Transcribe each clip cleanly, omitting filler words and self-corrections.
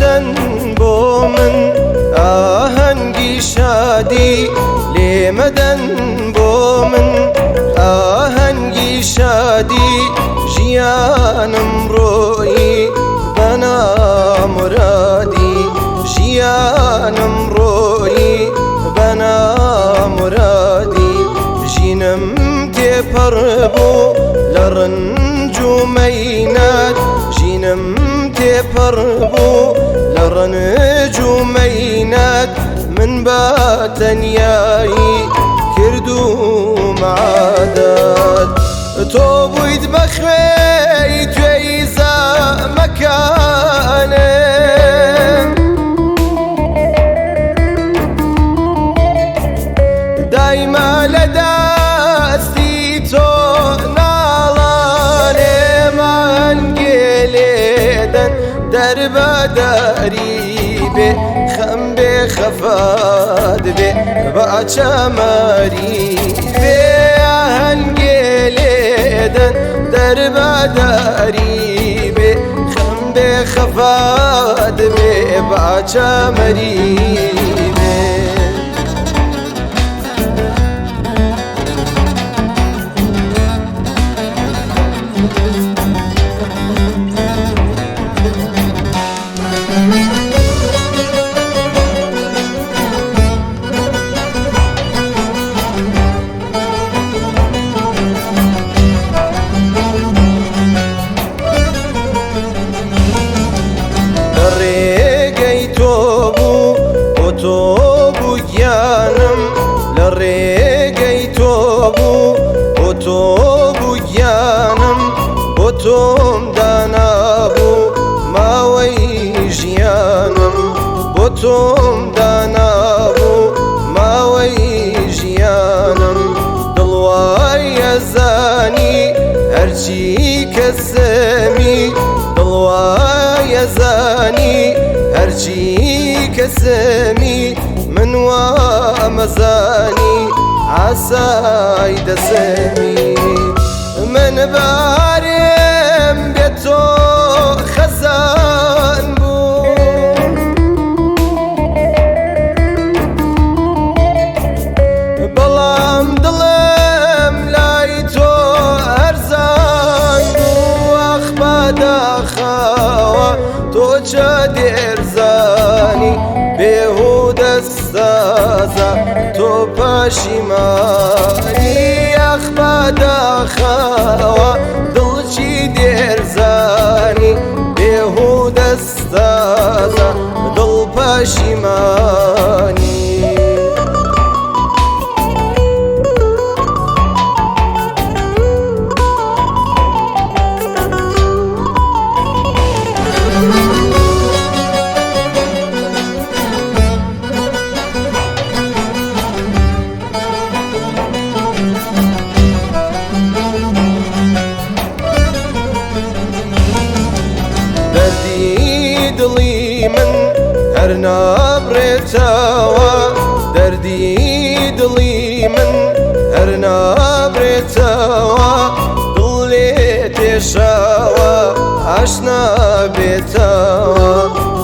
مەدەن بۆ من ئاهەنگی شادی، لێ مەدەن بۆ من ئاهەنگی شادی. ژیانم ڕۆیی بە نامورادی، ژیانم ڕۆیی بە نامورادی. ژینم تێپەڕ بوو لە ڕەنج و مەینات، ژینم تێپەڕ بوو لە ڕەنج و مەینات. من بە تەنیایی کردوم عادات. تۆ بوویت بە خوێی توێی زامەکانم، دایما لە دەستی تۆ ناڵانێمان گێلێدەن دەربەدەری بێ خەم بێ خەفات بێ باچەمەری بێ. ئاهەنگێ لێدەن دەربەدەری بێ خەم بێ خەفات بێ باچەمەری بێ. لە ڕێگەی تۆ بوو بۆ تۆ بوو گیانم، لە ڕێگەی تۆ بوو بۆ تۆ بوو گیانم. بۆ تۆم دانابوو ماوەی ژیانم، بۆ تۆم دانابوو ماوەی ژیانم. دڵوای ئەزانی هەرچی کەسەمی، دڵوای ئەزانی هەرچی کەسەمی. من وا مەزانی عاسای دەسەمی. من بارم بێ تۆ خەزان بوو، بەڵام دڵم لای تۆ هەرزان بوو. ئاخ بەداخەوە تۆ چە دێرزانی، بێهودەستازە تۆ پەشیمانی. ئاخ بەداخەوە دڵچی دێرزانی، بێهودەستازە دڵ پەشیمانی. دەردی دڵی من هەر نابرێتەوە، دەردی دڵی من هەر نابرێتەوە. دڵ لێ تێشاوە ئاشنا بێتەوە،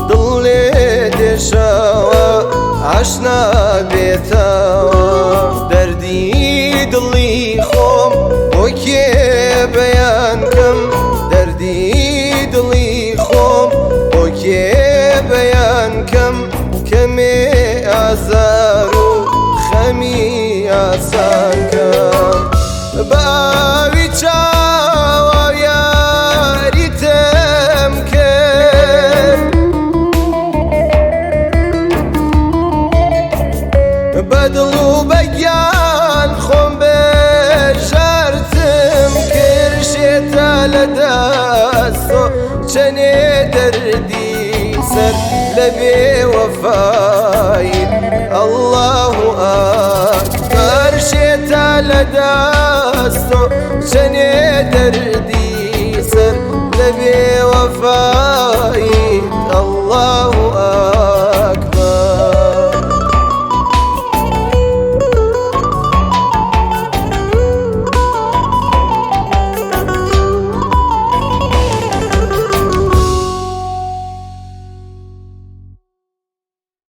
دڵ لێ تێشاوە ئاشنا بێتەوە. دەردی دڵی خۆم بۆ کێ بەیان کەم، دەردی دڵی خۆم بۆ کێ بەیان کەم. کەمێ ئازار و خەمی ئاسان کەم. باوی چاوە یاریتم کرد، بە دڵ و بە گیان خۆم بەژارتم کرد. شێتە لە دەستۆ چەنێ دەردی سەر لە بێوەفایت، ئەڵڵاهو ئەکبەر. شێتە لە دەستۆ چەنێ دەردی